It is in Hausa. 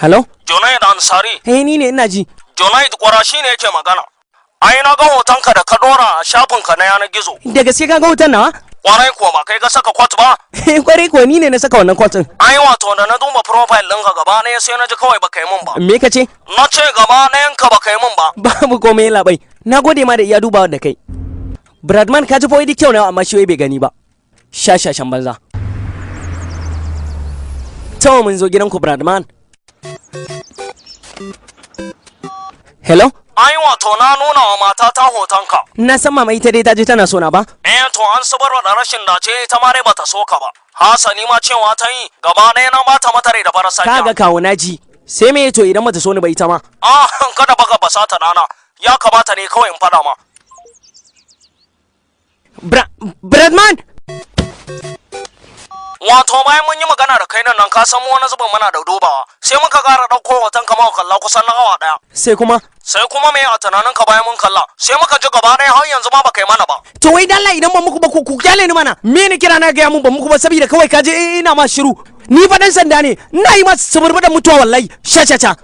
Hello? Junaid Ansari. Eh, ni ne, ina ji. Junaid Kwara shine yake magana. Ai na ga hotonka da ka dora a shafinka na yanar gizo. Da gaske ka ga hoton nawa? Kwarai kuwa, ba kai ka saka kwat ba? Kwarai kuwa, ni ne na saka wannan kwatin. Ai wato da na duba profile ɗinka gaba ɗaya, sai na ji kawai baka yi mun ba. Me ka ce? Na ce gaba ɗayan ka baka yi mun ba. Babu komai labai. Na gode ma da iya dubawa da kai. Bradman, ka ji fa, wai kyau na, amma shi wai bai gani ba. Shashashan banza. Tawa mun zo gidanku, Bradman. Hello? Ai wato na nuna wa matata hotonka. Na san mama ita dai ta je tana so na ba? Eh to, an sabarwa da rashin dace, ita ma dai bata so ka ba. Hasali ma cewa ta yi gaba ɗaya na bata mata rai da farar safiya. Kaga kawo naji. Sai me to idan bata so ni ba ita ma? Ah, kada baka basata dana. Ya kamata ne kawai in faɗa ma. Bradman! Wato bayan mun yi magana da kai nan nan, ka san mu wani zubin muna da dubawa. Sai muka ƙara ɗauko hoton ka muka kalla kusan na awa ɗaya. Sai kuma? Sai kuma me a tunanin ka bayan mun kalla? Sai muka ji gaba ɗaya har yanzu ma baka yi mana ba. To wai dalla idan ban muku ba, ku kyale ni mana. Me ne kira na gaya mun ban muku ba saboda kawai ka je ina ma shiru. Ni fa dan sanda ne, ina yi ma suburbudan mutuwa wallahi. Sha sha sha.